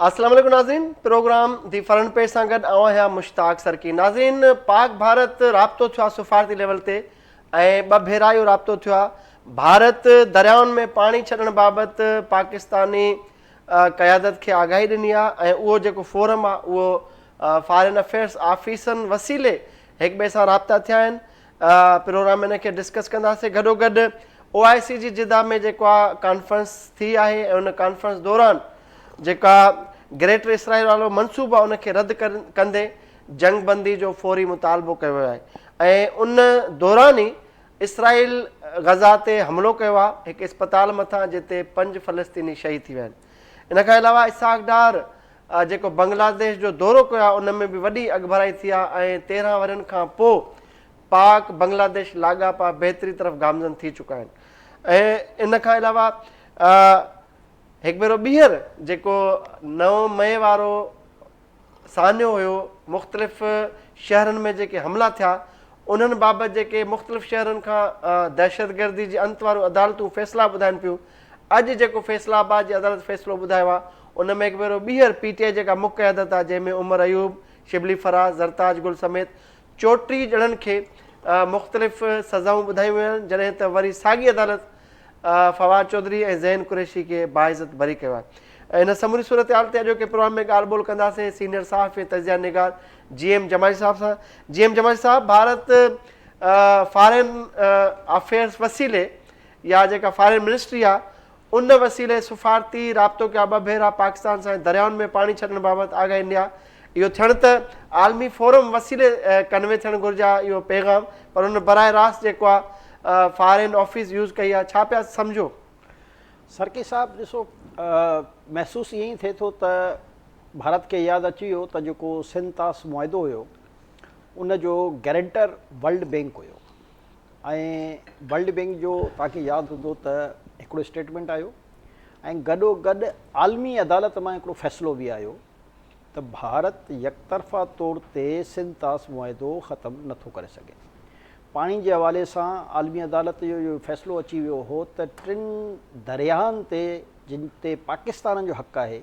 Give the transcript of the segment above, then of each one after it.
اسلام عليڪم ناظرين پروگرام the front page سان گڏ آئون آهيان مشتاق سرڪي ناظرين پاڪ ڀارت رابطو ٿيو آهي سفارتي ليول تي ۽ ٻه ڀيرا اهو رابطو ٿيو آهي ڀارت دريائن ۾ پاڻي ڇڏڻ بابت پاڪستاني قيادت کي آگاهي ڏني آهي ۽ اهو جيڪو فورم آهي اهو فارين افيئرس آفيسن وسيلي هڪ ٻئي سان رابطا ٿيا آهن پروگرام ۾ ان کي ڊسڪس ڪنداسين گڏو گڏ او آء سي جي جدا ۾ جيڪو آهي ڪانفرنس ٿي آهي ۽ ان ڪانفرنس دوران جيڪا گريٽر اسرائيل وارو منصوبو آهي ان کي رد ڪندي جنگ بندي جو فوري مطالبو ڪيو ويو آهي ۽ ان دوران ئي اسرائيل غزا تي حملو ڪيو آهي هڪ اسپتال مٿان جتي پنج فلسطيني شهيد ٿي ويا آهن ان کان علاوه اسحاق ڊار جيڪو بنگلاديش جو دورو ڪيو آهي ان ۾ به وڏي اڳڀرائي ٿي آهي ۽ 13 ورهين کان پوء پاڪ بنگلاديش لاڳاپا بهتري طرف گامزن ٿي چڪا آهن ۽ ان کان علاوه هڪ ڀيرو ٻيهر جيڪو 9 مئي وارو سانحو هيو، مختلف شهرن ۾ جيڪي حملا ٿيا، انهن بابت جيڪي مختلف شهرن کان دهشتگردي جي انت واريون عدالتون فيصلا ٻڌائن پيون، اڄ جيڪو فيصل آباد جي عدالت فيصلو ٻڌايو آهي، ان ۾ هڪ ڀيرو ٻيهر پي ٽي آء جيڪا مک قيادت آهي، جنهن ۾ عمر ايوب، شبلي فراز، زرتاج گل سميت 34 ڄڻن کي مختلف سزائون ٻڌايون ويون آهن، جڏهن ته وري ساڳي عدالت فواد چوڌري ۽ زين قريشي کي باعزت بري ڪيو آهي. ان سموري صورتحال تي اڄوڪي پروگرام ۾ ڳالهه ٻولهه ڪنداسين سينيئر صحافي ۽ تجزيه نگار جي ايم جمالي صاحب سان. جي ايم جمالي صاحب ڀارت فارين افيئرس وسيلي يا جيڪا فارين منسٽري آهي ان وسيلي سفارتي رابطو ڪيا ٻه ڀيرا پاڪستان سان دريائن ۾ پاڻي ڇڏڻ بابت آگاهي ڏني آهي اهو ٿيڻ ته عالمي فورم وسيلي ڪنوي ٿيڻ گهرجي ها اهو پيغام پر ان براهه راست جيڪو آهي فارين آفيس يوز ڪئي آهي ڇا پيا سمجهو؟ سرڪي صاحب ڏسو محسوس ائين ئي ٿئي ٿو ته ڀارت کي ياد اچي ويو ته جيڪو سنڌ طاس معاهدو هيو ان جو گارنٽر ورلڊ بينڪ هيو ۽ ورلڊ بينڪ جو توهان کي ياد هوندو ته هڪڙو اسٽيٽمينٽ آيو ۽ گڏو گڏ عالمي عدالت مان هڪڙو فيصلو به آيو ته ڀارت يڪطرفا طور تي سنڌ طاس معاهدو ختم نٿو ڪري سگهي. پاڻي جي حوالي سان عالمي عدالت جو اهو فيصلو اچي ويو هو ته ٽن درياهن تي جن تي پاڪستان جو حق آهي،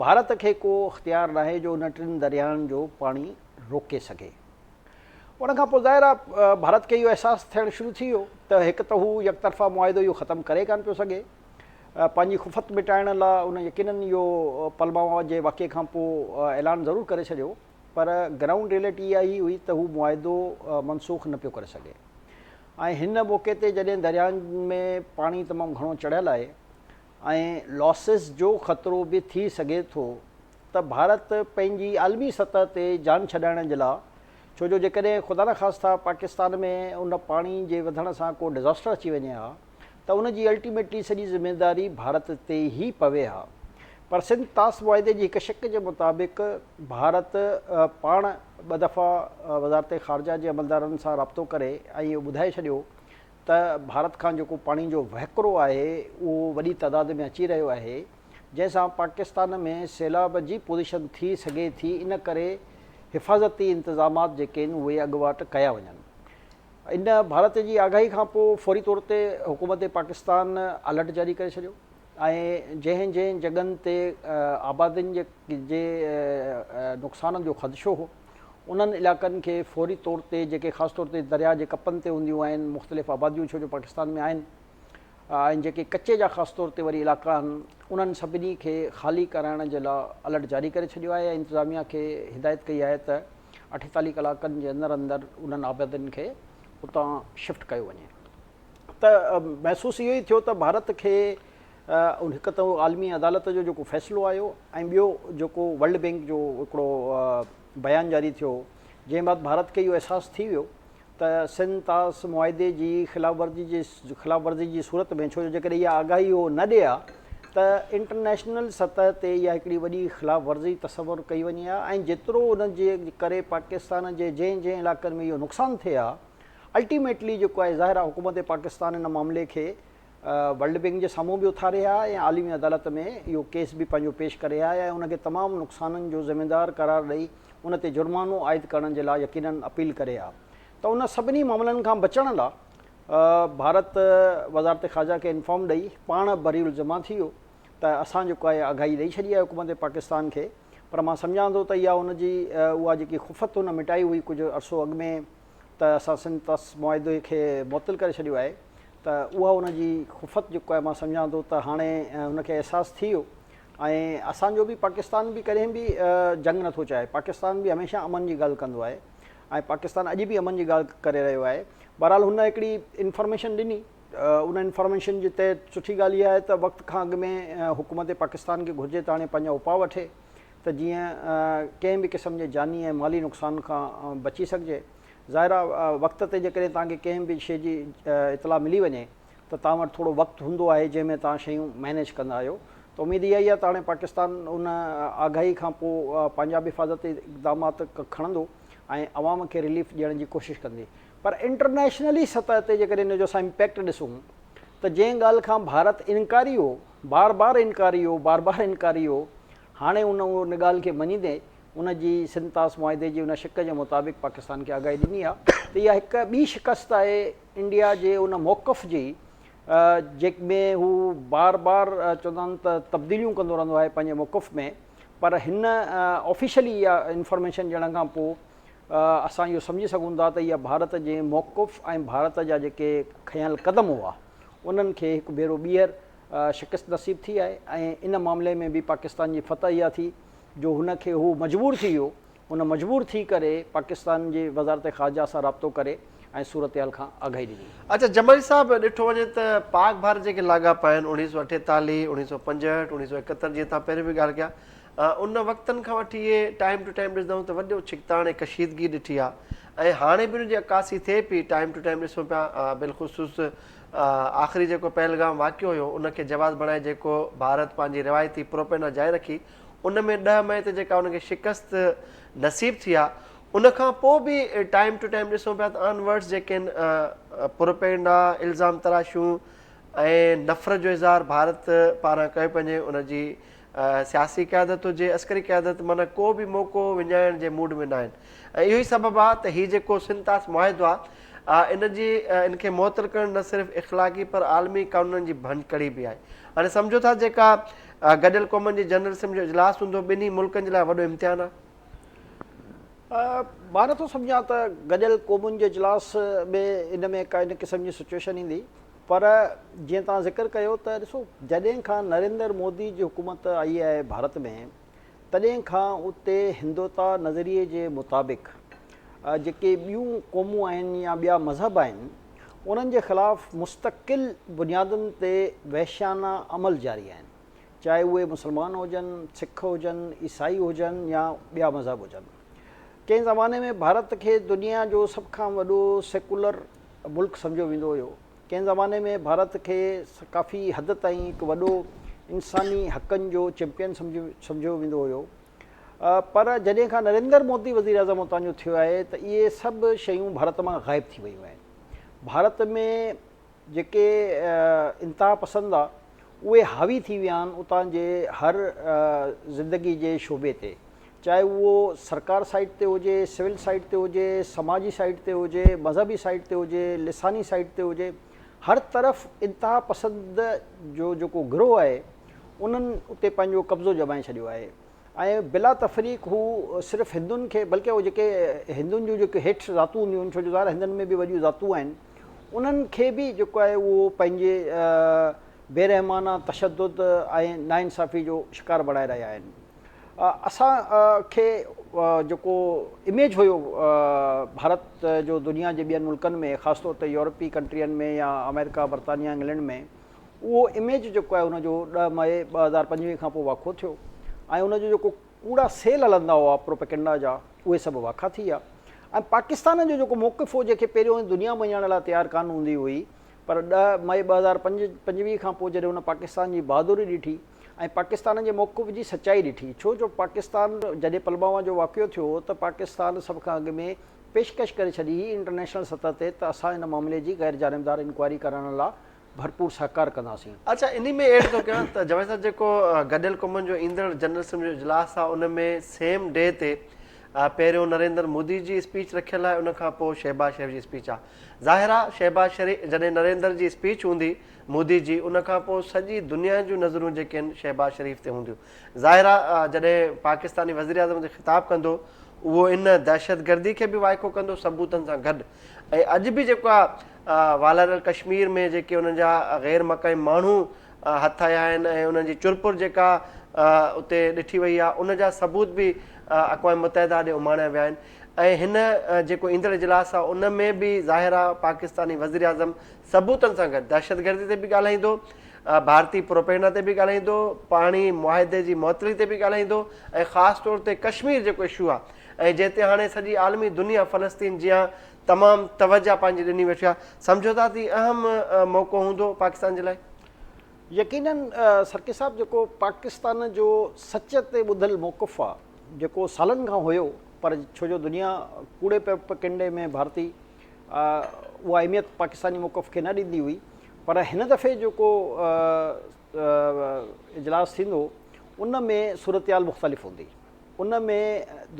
ڀارت کي ڪو اختيار ناهي جو ان ٽن درياهن جو پاڻي روڪي سگهي. ان کان پوء ظاهر آهي ڀارت کي اهو احساس ٿيڻ شروع ٿي ويو ته هڪ ته هو يڪطرفا معاهدو اهو ختم ڪري ڪانه پيو سگهي، پنهنجي خفت مٽائڻ لاء ان يقينن اهو پلواما جي واقعي کان پوء اعلان ضرور ڪري ڇڏيو پر گرائونڊ ريئلٽي اها ئي هئي ته هو معاهدو منسوخ نه پيو ڪري سگهي ۽ هن موقعي تي جڏهن دريائن ۾ پاڻي تمام گهڻو چڙهيل آهي ۽ لاسز جو خطرو به ٿي سگهي ٿو ته ڀارت پنهنجي عالمي سطح تي جان ڇڏائڻ جي لاء ڇو جو جيڪڏهن خدا نخواسته پاڪستان ۾ ان پاڻي جي وڌڻ سان ڪو ڊزاسٽر اچي وڃي ها ته ان جي الٽيميٽلي سڄي ذميداري ڀارت تي ئي پوي ها پر سنڌ طاس معاهدي جي هڪ شق جي مطابق ڀارت پاڻ ٻه دفعا وزارت خارجه جي عملدارن سان رابطو ڪري ۽ اهو ٻڌائي ڇڏيو ته ڀارت کان جيڪو پاڻي جو وهڪرو آهي اهو وڏي تعداد ۾ اچي رهيو آهي جنهن سان پاڪستان ۾ سيلاب جي پوزيشن ٿي سگهي ٿي ان ڪري حفاظتي انتظامات جيڪي آهن اهي اڳواٽ ڪيا وڃن. ان ڀارت جي آگاهي کان پوء فوري طور تي حڪومت پاڪستان الرٽ جاري ڪري ڇڏيو ۽ جنهن جنهن جڳهن تي آبادين جي جي نقصان جو خدشو هو انهن علائقن کي فوري طور تي جيڪي خاص طور تي درياء جي ڪپن تي هونديون آهن مختلف آباديون ڇو جو پاڪستان ۾ آهن ۽ جيڪي ڪچي جا خاص طور تي وري علائقا آهن انهن سڀني کي خالي ڪرائڻ جي لاء الرٽ جاري ڪري ڇڏيو آهي ۽ انتظاميا کي هدايت ڪئي آهي ته 48 ڪلاڪن جي اندر اندر انهن آبادين کي اتان شفٽ ڪيو وڃي ته محسوس اهو ئي ٿيو ته ڀارت کي هڪ ته عالمي عدالت جو جيڪو فيصلو آيو ۽ ٻيو جيڪو ورلڊ بينڪ جو هڪڙو بيان جاري ٿيو جنهن بعد ڀارت کي اهو احساس ٿي ويو ته سنڌ طاس معاهدي جي خلاف ورزي جي خلاف ورزي جي صورت ۾ ڇو جو جيڪڏهن اها آگاهي هو نه ڏئي ها ته انٽرنيشنل سطح تي اها هڪڙي وڏي خلاف ورزي تصور ڪئي وڃي ها ۽ جيترو ان جي ڪري پاڪستان جي جنهن جنهن علائقن ۾ اهو نقصان ٿئي ها الٽيميٽلي جيڪو آهي ظاهر آهي حڪومت پاڪستان ان معاملي کي ورلڊ بينڪ جي سامهون به اٿاري ها ۽ عالمي عدالت ۾ اهو ڪيس به پنهنجو پيش ڪري ها ۽ ان کي تمام نقصانن جو ذميدار قرار ڏئي ان تي جرمانو عائد ڪرڻ جي لاء يقينن اپيل ڪري ها ته ان سڀني معاملن کان بچڻ لاء ڀارت وزارت خارجه کي انفارم ڏئي پاڻ بري الذمه ٿي ويو ته اسان جيڪو آهي آگاهي ڏئي ڇڏي آهي حڪومت پاڪستان کي پر مان سمجهان ٿو ته اها ان جي اها جيڪي خفت هن مٽائي هئي ڪجهه عرصو اڳ ۾ ته اسان سنڌ طاس معاهدي کي معطل ڪري ڇڏيو آهي ته اها ان جي خفت جيڪو آهي مان سمجهان ٿو ته هاڻي هن کي احساس ٿي ويو ۽ اسان جو به پاڪستان به ڪڏهن به جنگ نٿو چاهي پاڪستان به هميشه امن جي ڳالهه ڪندو آهي ۽ پاڪستان اڄ به امن جي ڳالهه ڪري رهيو آهي بهرحال هن هڪڙي انفارميشن ڏني ان انفارميشن جي تحت سٺي ڳالهه اها آهي ته وقت کان اڳ ۾ حڪومت پاڪستان کي گهرجي ته هاڻي پنهنجا اپاء وٺي ته جيئن ڪنهن به قسم جي جاني ۽ مالي نقصان کان بچي سگهجي. ظاهر آهي وقت تي جيڪڏهن توهان کي ڪنهن به شيء جي اطلاع ملي وڃي ته توهان وٽ ٿورو وقت هوندو آهي جنهن ۾ توهان شيون مئنيج ڪندا آهيو ته اميد اها ئي آهي ته هاڻي پاڪستان ان آگاهي کان پوء پنهنجا به حفاظتي اقدامات کڻندو ۽ عوام کي رليف ڏيڻ جي ڪوشش ڪندي. پر انٽرنيشنلي سطح تي جيڪڏهن ان جو اسان امپيڪٽ ڏسون ته جنهن ڳالهه کان ڀارت انڪاري هو، بار بار انڪاري هو، بار بار انڪاري هو، هاڻي ان ان ڳالهه کي مڃيندي ان جي سنڌ طاس معاهدي جي ان شق جي مطابق پاڪستان کي آگاهي ڏني آهي ته اها هڪ ٻي شڪست آهي انڊيا جي ان موقف جي جنهن ۾ هو بار بار چوندا آهن ته تبديليون ڪندو رهندو آهي پنهنجي موقف ۾ پر هن آفيشلي اها انفارميشن ڏيڻ کان پوء اسان اهو سمجهي سگهون ٿا ته اها ڀارت جي موقف ۽ ڀارت جا جيڪي کنيل قدم هئا انهن کي هڪ ڀيرو ٻيهر شڪست نصيب ٿي آهي ۽ ان معاملي ۾ به پاڪستان جي فتح اها ٿي جو هن کي هو مجبور ٿي ويو ان مجبور ٿي ڪري پاڪستان جي وزارت خارجه سان رابطو ڪري ۽ صورتحال کان آگاهي ڏني. اڇا جمالي صاحب ڏٺو وڃي ته پاڪ ڀارت جيڪي لاڳاپا آهن اوڻيهه سو اٺيتاليهه، اوڻيهه سو پنجهٺ، اوڻيهه سو ايڪهتر جيئن توهان پهرين به ڳالهه ڪيا ان وقتن کان وٺي اهي ٽائيم ٽو ٽائيم ڏسندا آهيون ته وڏو ڇڪتاڻ ۽ ڪشيدگي ڏٺي آهي ۽ هاڻي به ان جي عڪاسي ٿئي پئي ٽائيم ٽو ٽائيم ڏسون پيا بالخصوص آخري جيڪو پهلگام واقعو هيو ان کي جواز بڻائي جيڪو ڀارت پنهنجي روايتي پروپينڊا جاري رکي ان ۾ 10 مئي تي جيڪا ان کي شڪست نصيب ٿي آهي ان کان پوء به ٽائيم ٽو ٽائيم ڏسون پيا ته آن ورڊز جيڪي آهن پروپينڊا الزام تراشيون ۽ نفرت جو اظهار ڀارت پاران ڪيو پنهنجي ان جي سياسي قيادت هجي عسڪري قيادت معنيٰ ڪو به موقعو وڃائڻ جي موڊ ۾ ناهن ۽ اهو ئي سبب آهي ته هي جيڪو سنڌ طاس معاهدو آهي ان جي ان کي معطل ڪرڻ نه صرف اخلاقي پر عالمي قانونن جي ڀڃڪڙي به آهي. هاڻي سمجهو ٿا جيڪا گڏيل قومن جي جنرل اسيمبلي جو اجلاس هوندو ٻنهي ملڪن جي لاء وڏو امتحان آهي. مان نٿو سمجهان ته گڏيل قومن جي اجلاس ۾ ان ۾ ڪا ان قسم جي سچوئيشن ايندي. پر جيئن توهان ذڪر ڪيو ته ڏسو جڏهن کان نريندر مودي جي حڪومت آئي آهي ڀارت ۾ تڏهن کان اتي هندوتا نظريي جي مطابق جيڪي ٻيون قومون آهن يا ٻيا مذهب آهن انهن جي خلاف مستقل بنيادن تي وحشيانه عمل جاري آهن چاهي اهي مسلمان هجن، سک هجن، عيسائي هجن يا ٻيا مذهب هجن. ڪنهن زماني ۾ ڀارت کي دنيا جو سڀ کان وڏو سيڪولر ملڪ سمجهيو ويندو هيو. ڪنهن زماني ۾ ڀارت کي ڪافي حد تائين هڪ وڏو انساني حقن جو چيمپيئن سمجهيو ويندو هيو. پر جڏهن کان نريندر مودي وزيراعظم اتان جو ٿيو آهي ته اهي سڀ شيون ڀارت مان غائب ٿي ويون آهن. ڀارت ۾ جيڪي انتها پسند آ اهي حاوي ٿي ويا آهن اتان جي هر زندگي جي شعبي تي چاهي اهو سرڪار سائيڊ تي هجي، سول سائيڊ تي هجي، سماجي سائيڊ تي هجي، مذهبي سائيڊ تي هجي، لساني سائيڊ تي هجي، هر طرف انتها پسند جو جيڪو گروهه آهي انهن اتي پنهنجو قبضو ڄمائي ڇڏيو آهي ۽ بلا تفريق هو صرف هندن کي بلڪه اهي جيڪي هندن جون جيڪي هيٺ ذاتون هونديون آهن ڇو جو ظاهر هندن ۾ به وڏيون ذاتون آهن انهن کي به جيڪو آهي اهو پنهنجي بي رحمانه تشدد ۽ ناانصافي جو شڪار بڻائي رهيا آهن اسان کي جيڪو اميج هيو ڀارت جو دنيا جي ٻين ملڪن ۾ خاص طور تي يورپي ڪنٽرين ۾ يا آمريڪا برطانيا انگلينڊ ۾ اهو اميج جيڪو آهي ان جو 10 مئي 2025 کان پوء واکو ٿيو ۽ ان جو جيڪو ڪوڙا سيل هلندا هئا پروپيگنڊا جا اهي سڀ واکا ٿي ويا ۽ پاڪستان جو جيڪو موقف هو جنهن کي پهريون دنيا مڃڻ لاء تيار ڪانه هوندي هئي پر 10 مئي 2025 کان پوء جڏهن هن پاڪستان جي بهادري ڏٺي ۽ پاڪستان جي موقف جي سچائي ڏٺي ڇو جو پاڪستان جڏهن پلواما جو واقعو ٿيو ته پاڪستان سڀ کان اڳ ۾ پيشڪش ڪري ڇڏي هئي انٽرنيشنل سطح تي ته اسان ان معاملي جي غير جانبدار انڪوائري ڪرائڻ لاء ڀرپور سهڪار ڪنداسين. اڇا انهي ۾ ايڊ ٿو ڪيان ته جويد صاحب جيڪو گڏيل قومن جو ايندڙ جنرل اسيمبلي جو اجلاس آهي ان ۾ سيم ڊي تي پهريون نريندر مودي جي اسپيچ رکيل آهي ان کان پوء شهباز شريف جي اسپيچ آهي. ظاهر آهي شهباز شريف جڏهن نريندر جي اسپيچ هوندي مودي جي ان کان پوء سڄي دنيا جون نظرون جيڪي آهن شهباز شريف تي هونديون. ظاهر آهي جڏهن پاڪستاني وزيراعظم تي خطاب ڪندو اهو ان دهشتگردي کي به وائکو ڪندو ثبوتن سان گڏ ۽ اڄ به جيڪو آهي والاريل ڪشمير ۾ جيڪي انهن جا غير مقامي ماڻهو هٿ آيا آهن ۽ انهن جي چرپر جيڪا اتي ڏٺي وئي آهي ان جا ثبوت به اقوام متحده ڏي اماڻيا ويا آهن ۽ هن جيڪو ايندڙ اجلاس آهي ان ۾ به ظاهر آهي پاڪستاني وزيراعظم ثبوتن سان گڏ دهشتگردي تي به ڳالهائيندو، ڀارتي پروپيگنڊا تي به ڳالهائيندو، پاڻي معاهدي جي معطلي تي به ڳالهائيندو ۽ خاص طور تي ڪشمير جيڪو اشو آهي ۽ جنهن تي هاڻي سڄي عالمي دنيا فلسطين جيان تمام توجه پنهنجي ڏني ويٺي آهي، سمجهو ٿا ته هي اهم موقعو هوندو پاڪستان جي لاء؟ يقينن سرڪي صاحب جيڪو پاڪستان جو سچ تي ٻڌل موقف آ جيڪو سالن کان هيو پر ڇو جو دنيا ڪوڙي پروپيگنڊي ۾ ڀارتي اها اهميت پاڪستاني موقف کي نه ڏيندي هئي پر هن دفعي جيڪو اجلاس ٿيندو ان ۾ صورتحال مختلف هوندي ان ۾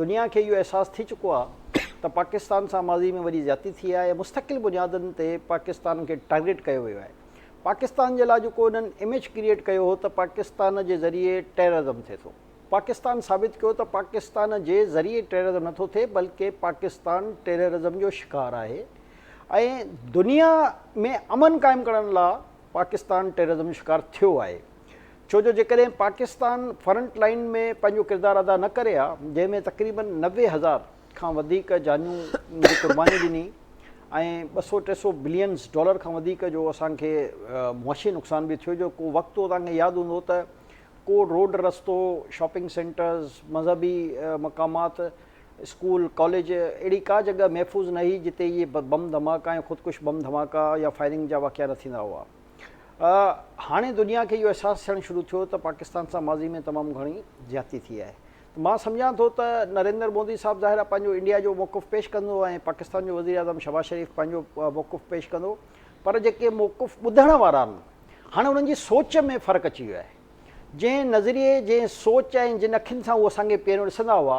دنيا کي اهو احساس ٿي چڪو آهي ته پاڪستان سان ماضي ۾ وڏي زيادتي ٿي آهي مستقل بنيادن تي پاڪستان کي ٽارگيٽ ڪيو ويو آهي پاڪستان جي لاء جيڪو انهن اميج ڪريئيٽ ڪيو هو ته پاڪستان جي ذريعي ٽيررزم ٿئي ٿو پاڪستان ثابت ڪيو ته پاڪستان جي ذريعي ٽيررزم نٿو ٿئي بلڪه پاڪستان ٽيررزم جو شڪار آهي ۽ دنيا ۾ امن قائم ڪرڻ لاء پاڪستان ٽيررزم جو شڪار ٿيو آهي ڇو جو جيڪڏهن پاڪستان فرنٽ لائين ۾ پنهنجو ڪردار ادا نه ڪري ها جنهن ۾ تقريبن 90 هزار کان وڌيڪ جانيون جي قرباني ڏني ۽ 200 300 بلينز ڊالر کان وڌيڪ جو اسان کي معاشي نقصان به ٿيو جو ڪو وقت هو توهان کي ياد هوندو ته ڪو روڊ رستو، شاپنگ سينٽرز، مذهبي مقامات، اسڪول، ڪاليج اهڙي ڪا جڳهه محفوظ نه هئي جتي اهي بم ڌماڪا ۽ خودڪش بم ڌماڪا يا فائرنگ جا واقعا نه ٿيندا هئا. هاڻي دنيا کي اهو احساس ٿيڻ شروع ٿيو ته پاڪستان سان ماضي ۾ تمام گهڻي زيادتي ٿي آهي ته مان سمجهان ٿو ته نريندر مودي صاحب ظاهر آهي پنهنجو انڊيا جو موقف پيش ڪندو ۽ پاڪستان جو وزيراعظم شهباز شريف پنهنجو موقف پيش ڪندو پر جيڪي موقف ٻڌڻ وارا آهن هاڻي انهن جي سوچ ۾ فرق اچي ويو آهي. جنهن نظريي، جنهن سوچ ۽ جن اکين سان هو اسان کي پهريون ڏسندا هئا،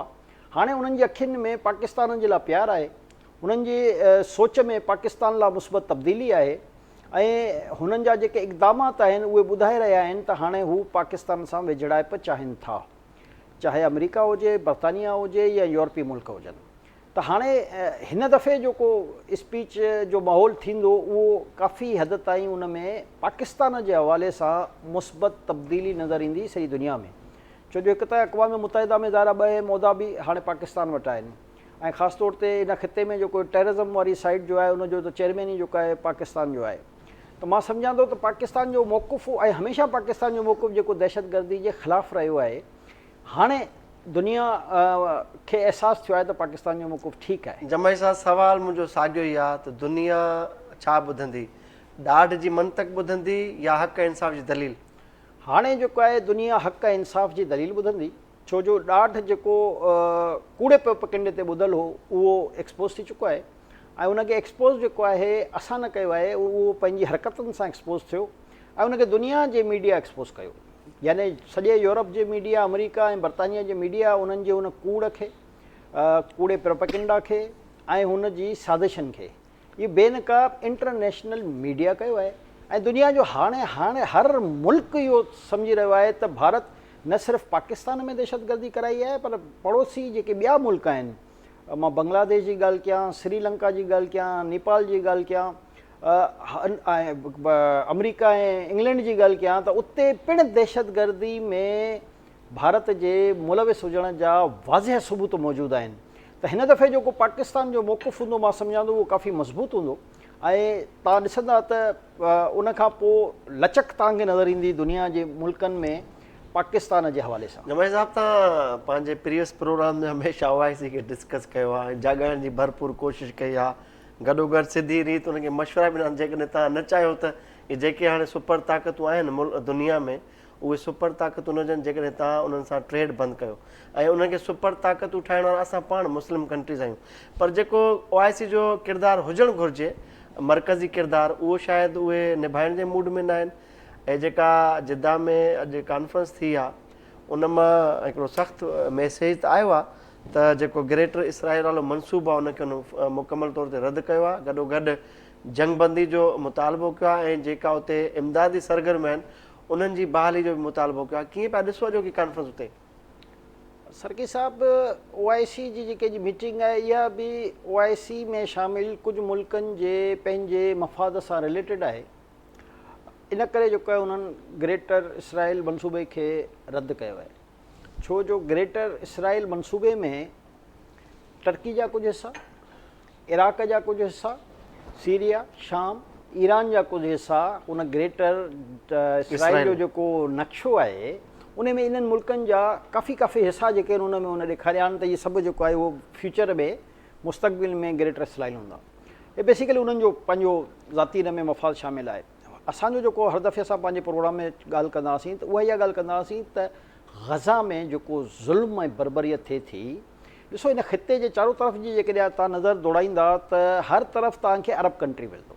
هاڻي انهن جي اکين ۾ پاڪستان جي لاء پيار آهي، انهن جي سوچ ۾ پاڪستان لاء مثبت تبديلي آهي ۽ هنن جا جيڪي اقدامات آهن اهي ٻڌائي رهيا آهن ته هاڻي هو پاڪستان سان ويجهڙائپ چاهين ٿا. چاهي آمريڪا هجي، برطانيا هجي يا يورپي ملڪ هجن. ته هاڻي هن دفعي جيڪو اسپيچ جو ماحول ٿيندو اهو ڪافي حد تائين ان ۾ پاڪستان جي حوالي سان مثبت تبديلي نظر ايندي سڄي دنيا ۾ ڇو جو هڪ ته اقوام متحده ۾ ظاهر آهي ٻه اهم عهدا به هاڻي پاڪستان وٽ آهن ۽ خاص طور تي ان خطي ۾ جيڪو ٽيررزم واري سائيڊ جو آهي ان جو ته چيئرمين ئي جيڪو آهي پاڪستان جو آهي ته مان سمجهان ٿو ته پاڪستان جو موقف ۽ هميشه پاڪستان جو موقف جيڪو دهشتگردي جي خلاف رهيو آهي هاڻي دنيا کي احساس ٿيو آهي ته پاڪستان جو موقف ٺيڪ آهي. جمعي صاحب سوال منهنجو ساڳيو ئي آ ته دنيا ڇا ٻڌندي؟ ڏاڍ جي منطق ٻڌندي يا حق ۽ انصاف جي دليل؟ هاڻي جيڪو آهي دنيا حق ۽ انصاف جي دليل ٻڌندي ڇو جو ڏاڍ جيڪو ڪوڙي پروپيگنڊي تي ٻڌل هو اهو ايڪسپوز ٿي چڪو آهي ۽ ان کي ايڪسپوز جيڪو آهي اسان نه ڪيو آهي اهو پنهنجي حرڪتن سان ايڪسپوز ٿيو ۽ ان کي دنيا جي ميڊيا ايڪسپوز ڪيو. يعني سڄي يورپ جي ميڊيا، آمريڪا ۽ برطانيا جي ميڊيا انهن جي ان ڪوڙ کي، ڪوڙي پروپيگنڊا کي ۽ هن جي سازشن کي اهو بي نقاب انٽرنيشنل ميڊيا ڪيو آهي ۽ دنيا جو هاڻي هاڻي هر ملڪ اهو سمجهي رهيو آهي ته ڀارت نه صرف پاڪستان ۾ دهشتگردي ڪرائي آهي پر پڙوسي جيڪي ٻيا ملڪ آهن مان بنگلاديش جي ڳالهه ڪيان، سري لنڪا جي ڳالهه ڪيان، نيپال جي ڳالهه ڪيان، آمريڪا ۽ انگلينڊ جي ڳالهه ڪيان ته اتي پڻ دهشتگردي ۾ ڀارت جي ملوث هجڻ جا واضح ثبوت موجود آهن ته هن دفعي جيڪو پاڪستان جو موقف هوندو مان سمجهان ٿو اهو ڪافي مضبوط هوندو ۽ توهان ڏسندا ته ان کان پوء لچڪ توهان کي نظر ايندي دنيا جي ملڪن ۾ پاڪستان جي حوالي سان. جمعي صاحب توهان پنهنجي پريويس پروگرام ۾ هميشه او آء سي کي ڊسڪس ڪيو آهي ۽ جاڳائڻ جي ڀرپور ڪوشش ڪئي آهي گڏوگڏ سڌي ريت انهن کي مشورا به ڏنا جيڪڏهن توهان نه چاهيو ته اهي جيڪي هاڻي سپر طاقتون آهن دنيا ۾ اهي سپر طاقتون نه هجن جيڪڏهن توهان انهن سان ٽريڊ بند ڪيو ۽ انهن کي سپر طاقتون ٺاهڻ وارا اسان پاڻ مسلم ڪنٽريز آهيون پر جيڪو او آء سي جو ڪردار هجڻ گهرجي مرڪزي ڪردار اهو شايد اهي نڀائڻ جي موڊ ۾ نه آهن ۽ جيڪا جده ۾ اڄ ڪانفرنس ٿي آهي ان مان هڪڙو سخت ميسيج ته آيو آهي. ته جيڪو گريٽر اسرائيل وارو منصوبو آهي ان کي هن مڪمل طور تي رد ڪيو آهي، گڏوگڏ جنگ بندي جو مطالبو ڪيو آهي ۽ جيڪا اتي امدادي سرگرميون آهن انهن جي بحالي جو به مطالبو ڪيو آهي. ڪيئن پيا ڏسو اڄوڪي ڪانفرنس اتي؟ سرڪي صاحب، او آء سي جي جيڪي اڄ ميٽنگ آهي اها به او آء سي ۾ شامل ڪجهه ملڪن جي پنهنجي مفاد سان رليٽيڊ آهي، ان ڪري جيڪو آهي انهن گريٽر اسرائيل منصوبي کي رد ڪيو آهي، ڇو جو گريٽر اسرائيل منصوبي ۾ ٽرڪي جا ڪجهه حصا، عراق جا ڪجهه حصا، سيريا، شام، ايران جا ڪجهه حصا ان گريٽر اسرائيل جو جيڪو نقشو آهي ان ۾ انهن ملڪن جا ڪافي ڪافي حصا جيڪي آهن ان ۾ ان ڏيکاريا آهن ته اهي سڀ جيڪو آهي اهو فيوچر ۾ مستقبل ۾ گريٽر اسرائيل هوندا. هي بيسيڪلي انهن جو پنهنجو ذاتي ان ۾ مفاد شامل آهي. اسان جو جيڪو هر دفعي اسان پنهنجي پروگرام ۾ ڳالهه ڪندا هئاسين ته اها اها ڳالهه ڪندا هئاسين ته غزه ۾ جيڪو ظلم ۽ بربريت ٿئي ٿي، ڏسو هن خطي جي چارو طرف جي جيڪڏهن توهان نظر ڊوڙائيندا ته هر طرف توهان کي عرب ڪنٽري ملندو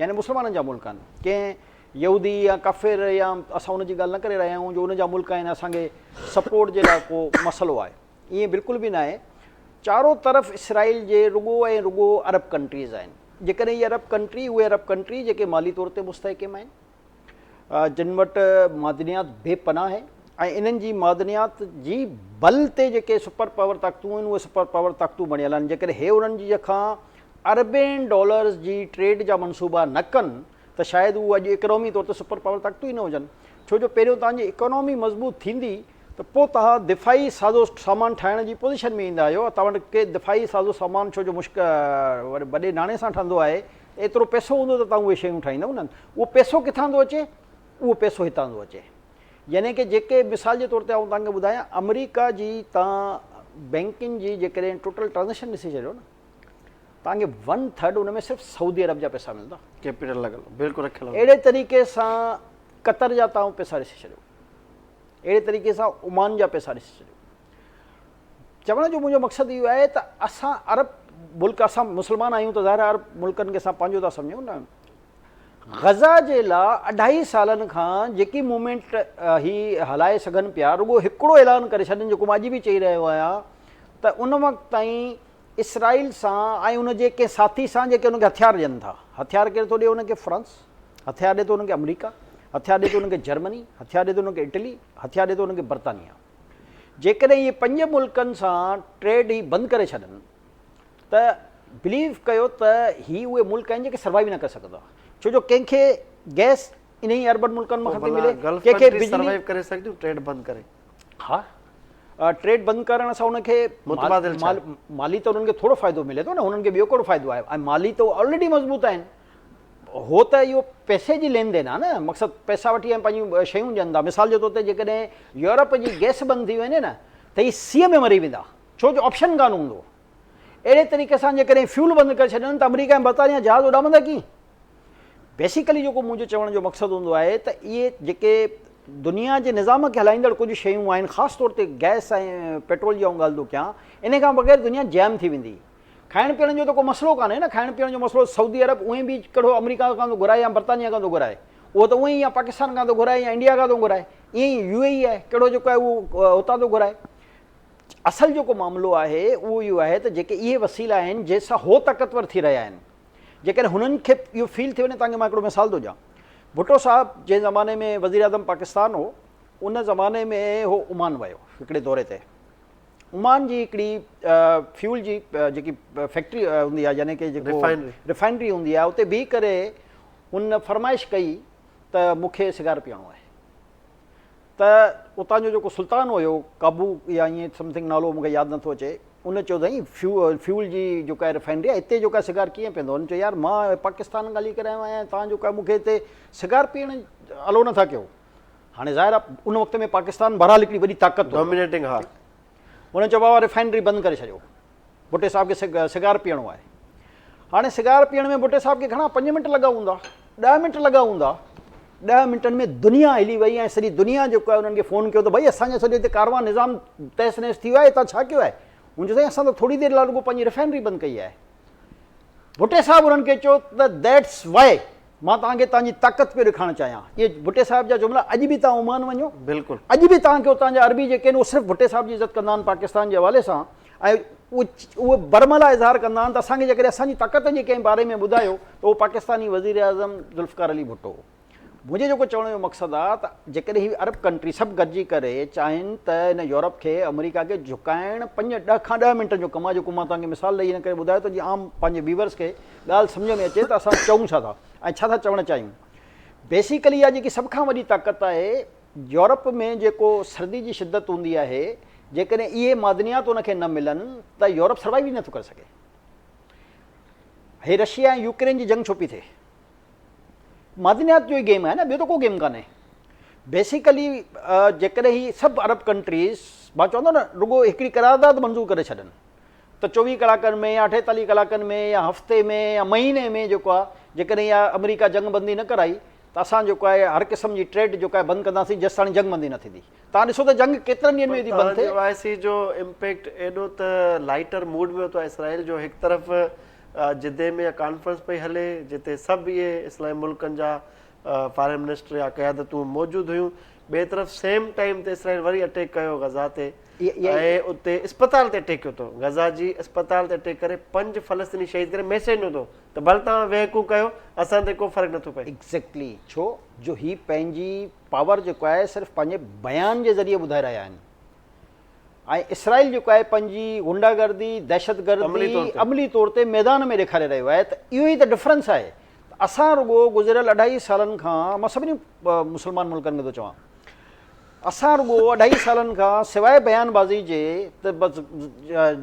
يعني مسلمانن جا ملڪ آهن، ڪنهن يهودي يا ڪافر يا اسان ان جي ڳالهه نه ڪري رهيا آهيون جو ان جا ملڪ آهن اسان کي سپورٽ جي لاء ڪو مسئلو آهي، ائين بلڪل به ناهي. چارو طرف اسرائيل جي رڳو ۽ رڳو عرب ڪنٽريز آهن. جيڪڏهن اهي عرب ڪنٽري اهي عرب ڪنٽري جيڪي مالي طور تي مستحڪم آهن، جن وٽ معدنيات بي پناهه آهي ۽ انهن جي معدنيات جي بل تي جيڪي سپر پاور طاقتون آهن اهي سپر پاور طاقتون بڻيل آهن. جيڪڏهن هي انهن جي کان اربين ڊالرز جي ٽريڊ جا منصوبا نه ڪن ته شايد هو اڄ اڪانومي طور تي سپر پاور طاقتون ئي نه هجن، ڇو جو پهريون توهان جي اڪانومي مضبوط ٿيندي ته پوء توهان دفاعي سازو سامان ٺاهڻ جي پوزيشن ۾ ايندا آهيو. توهان وٽ ڪي دفاعي سازو سامان ڇو جو مشڪ وڏي ناڻي سان ٺهندو آهي، ايترو پئسو هوندو ته توهان اهي شيون ٺاهيندؤ نه. اهو پئسو ڪٿان ٿو اچي؟ اهو پئسو هتان ٿو اچي. يعني ڪه جيڪي مثال جي طور تي آئون توهان کي ٻڌايان آمريڪا جي توهان بينڪن جي جيڪڏهن ٽوٽل ٽرانزيڪشن ڏسي ڇڏيو نه توهان کي ون ٿرڊ ان ۾ صرف سعودي عرب جا پئسا ملندا. ڪيپيٽل لڳل بلڪل رکيل هوندو. اهڙي طريقي سان قطر جا توهان پئسا ڏسي ڇڏيو. اهڙي طريقي سان عمان جا پئسا ڏسي ڇڏيو. چوڻ جو منهنجو مقصد اهو آهي ته اسان عرب ملڪ اسان مسلمان آهيون ته ظاهر آهي عرب ملڪن کي اسان پنهنجو ٿا سمجهون نه. غزه جي لا اڍائي سالن کان جيڪي موومينٽ هي هلائي سگهن پيا رڳو هڪڙو اعلان ڪري ڇڏن جيڪو مان اڄ به چئي رهيو آهيان ته ان وقت تائين اسرائيل سان ۽ ان جي ڪنهن ساٿي سان جيڪي ان کي هٿيار ڏين ٿا، هٿيار ڪير ٿو ڏي ان کي فرانس، هٿيار ڏي ٿو ان کي آمريڪا، هٿيار ڏي ٿو ان کي جرمني، هٿيار ڏي ٿو ان کي اٽلي، هٿيار ڏي ٿو ان کي برطانيا. جيڪڏهن اهي پنج ملڪن سان ٽريڊ هي بند ڪري ڇڏن ته بليو ڪيو ته هي اهي ملڪ آهن جيڪي سروائيو نه ڪري سگهندا، ڇو جو ڪنهن کي گئس انهي عربن ملڪن مان ٿي ملي، ڪنهن کي بجلي. سروائيو ڪري سگهنديون ٽريڊ بند ڪري؟ ها ٽريڊ بند ڪرڻ سان ان کي متبادل ڇا؟ مالي ته انهن کي ٿورو فائدو ملي ٿو نه، انهن کي ٻيو ڪهڙو فائدو آهي ۽ مالي ته آلريڊي مضبوط آهن. هو ته اهو پئسي جي لين دين آهي نه، مقصد پئسا وٺي ۽ پنهنجون شيون ڏين ٿا. مثال جي طور تي جيڪڏهن يورپ جي گئس بند ٿي وڃي نه ته هي سيء ۾ مري ويندا، ڇو جو آپشن ڪانه هوندو. اهڙي طريقي سان جيڪڏهن فيول بند ڪري ڇڏين ته آمريڪا ۽ برطانيا جهاز اڏامندا ڪيئن؟ بيسيڪلي جيڪو منهنجو چوڻ جو مقصد هوندو آهي ته اهي جيڪي دنيا جي نظام کي هلائيندڙ ڪجهه شيون آهن، خاص طور تي گئس ۽ پيٽرول جي آئون ڳالهه ٿو ڪيان، ان کان بغير دنيا جيم ٿي ويندي. کائڻ پيئڻ جو ته ڪو مسئلو ڪانهي نه، کائڻ پيئڻ جو مسئلو سعودي عرب اونئين به ڪهڙو آمريڪا کان ٿو گهرائي يا برطانيا کان ٿو گهرائي، اهو ته اونئين ئي يا پاڪستان کان ٿو گهرائي يا انڊيا کان ٿو گهرائي، ائين ئي يو اي اي آهي ڪهڙو جيڪو آهي اهو اتان ٿو گهرائي. اصل جيڪو معاملو آهي اهو اهو آهي ته جيڪي اهي وسيلا آهن جنهن سان هو طاقتور ٿي رهيا آهن، جيڪڏهن هنن کي اهو فيل ٿي وڃي، توهان کي مان هڪڙو مثال ٿو ڏيان، ڀٽو صاحب جنهن زماني ۾ وزيراعظم پاڪستان هو ان زماني ۾ هو عمان ويو هڪڙي دوري تي، عمان جي هڪڙي فيول جي جيڪي فيڪٽري هوندي آهي يعني ڪي جيڪو ريفائنري هوندي آهي اتي بيهي ڪري هن فرمائش ڪئي ته مون کي سگار پيئڻو آهي ته اتان جو جيڪو سلطان هيو قابو يا ائين سمٿنگ نالو مون کي ياد نٿو اچي ان چيو سائين فيول جي جيڪا ريفائنري آهي اتي جيڪا سگار ڪيئن پيئندو هن چيو يار مان پاڪستان ڳالهي ڪري آيو آهيان تان جيڪا مون کي هتي سگار پيئڻ الو نٿا ڪيو. هاڻي ظاهر آهي ان وقت ۾ پاڪستان بهرحال هڪڙي وڏي طاقت هو. ڊومينيٽنگ ها. هن چيو بابا ريفائنري بند ڪري ڇڏيو، ڀٽي صاحب کي سگار پيئڻو آهي. هاڻي سگار پيئڻ ۾ ڀٽي صاحب کي گهڻا 5 منٽ لڳا هوندا، 10 منٽ لڳا هوندا. 10 منٽن ۾ دنيا هلي وئي ۽ سڄي دنيا جيڪو آهي انهن کي فون ڪيو ته ڀئي اسان جو سڄو هتي ڪاروان نظام تهس نهس ٿي ويو آهي، توهان ڇا ڪيو آهي؟ هن چيو سائين اسان ته ٿوري دير لاء رڳو پنهنجي ريفائنري بند ڪئي آهي. ڀٽي صاحب انهن کي چيو ته that's واء مان توهان کي توهان جي طاقت پيو ڏيکارڻ چاهيان. اهي ڀٽي صاحب جا جملا اڄ به توهان عمان وڃو بلڪل اڄ به توهان کي اتان جا عربي جيڪي آهن اهي صرف ڀٽي صاحب جي عزت ڪندا آهن پاڪستان جي حوالي سان ۽ اهي برملا اظهار ڪندا آهن ته اسان کي جيڪڏهن اسان جي طاقت جي ڪنهن باري ۾ ٻڌايو ته اهو پاڪستاني وزيراعظم ذوالفقار علي ڀٽو هو. منهنجي جيڪو چوڻ جو مقصد آهي ته جيڪڏهن هي عرب ڪنٽري سڀ گڏجي ڪري چاهين ته هن يورپ کي آمريڪا کي جهڪائڻ پنج ڏهه کان ڏهه منٽن جو ڪم آهي جيڪو مان توهان کي مثال ڏئي ان ڪري ٻڌايو ته جيئن عام پنهنجي ويورز کي ڳالهه سمجهه ۾ اچي ته اسان چئون ڇا ٿا ۽ ڇا ٿا چوڻ چاهيون. بيسيڪلي اها جيڪي سڀ کان وڏي طاقت آهي يورپ ۾ جيڪو سردي جي شدت هوندي آهي جيڪڏهن اهي معدنيات ان کي نه ملن ته يورپ سروائيو ئي نٿو ڪري سگهي. هي رشيا ۽ يوڪرين جي جنگ ڇو پئي ٿئي؟ معدنيات جو ئي گيم آهي نه ٻيو ته ڪو گيم ڪانهي. بيسيڪلي جيڪڏهن هي سڀ عرب ڪنٽريز مان چوندو نه رڳو هڪڙي قرارداد منظور ڪري ڇڏن ته 24 ڪلاڪن ۾ يا 48 ڪلاڪن ۾ يا هفتي ۾ يا مهيني ۾ جيڪو آهي جيڪڏهن اها آمريڪا جنگ بندي نه ڪرائي ته اسان جيڪو آهي هر قسم جي ٽريڊ جيڪو آهي بند ڪنداسين جيستاڻي جنگ بندي نه ٿيندي. توهان ڏسو ته جنگ ڪيترن ڏينهن ۾ ٿي بند ٿئي. او آء سي جو امپيڪٽ ايڏو ته لائيٽر موڊ ۾ هوندو آهي اسرائيل جو هڪ طرف جدي ۾ ڪانفرنس پئي هلي جتي سڀ اهي اسلامي ملڪن جا فارين منسٽر يا قيادتون موجود هيون ٻئي طرف سيم ٽائيم تي اسرائيل وري اٽيڪ ڪيو غزا تي ۽ اتي اسپتال تي اٽيڪ ڪيو اٿو غزا جي اسپتال تي اٽيڪ ڪري 5 فلسطيني شهيد ڪري ميسيج ڏنو اٿو ته ڀل توهان ويهڪون ڪيو اسان تي ڪو فرق نٿو پئي. ايگزيڪٽلي ڇو جو هي پنهنجي پاور جيڪو آهي صرف پنهنجي بيان جي ذريعي ٻڌائي رهيا آهن ۽ اسرائيل جيڪو آهي پنهنجي غنڊا گردي دهشت گردي عملي طور تي ميدان ۾ ڏيکاري رهيو آهي ته اهو ئي ته ڊفرنس آهي ته اسان رڳو گذريل اڍائي سالن کان مان سڀني مسلمان ملڪن کي ٿو چوان اسان رڳو اڍائي سالن کان سواء بيان بازي جي ته بس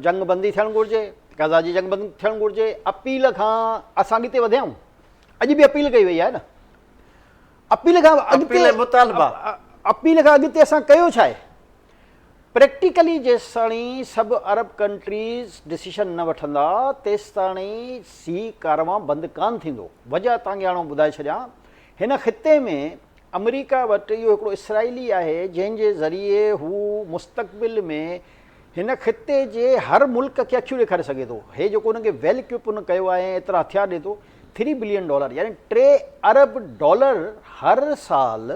جنگ بندي ٿيڻ گهرجي، غزا جي جنگ بندي ٿيڻ گهرجي، اپيل کان اسان اڳتي وڌيا آهيون، اڄ به اپيل ڪئي وئي آهي نه، اپيل کان اڳتي مطالبا اپيل کان اڳتي اسان ڪيو ڇا آهي؟ پريڪٽيڪلي جيستاڻي سڀ عرب ڪنٽريز ڊسيشن نه وٺندا تيستاڻي سي ڪاروان بند ڪانه ٿيندو، وجه توهان کي هاڻو ٻڌائي ڇڏيان، هن خطي ۾ آمريڪا وٽ اهو هڪڙو اسرائيلي آهي جنهن جي ذريعي هو مستقبل ۾ هن خطي جي هر ملڪ کي اکيون ڏيکاري سگهي ٿو. هي جيڪو هن کي ويل اڪوپ هن ڪيو آهي ۽ ايترا هٿيار ڏي ٿو، ٿري بلين ڊالر يعني 3 ارب ڊالر هر سال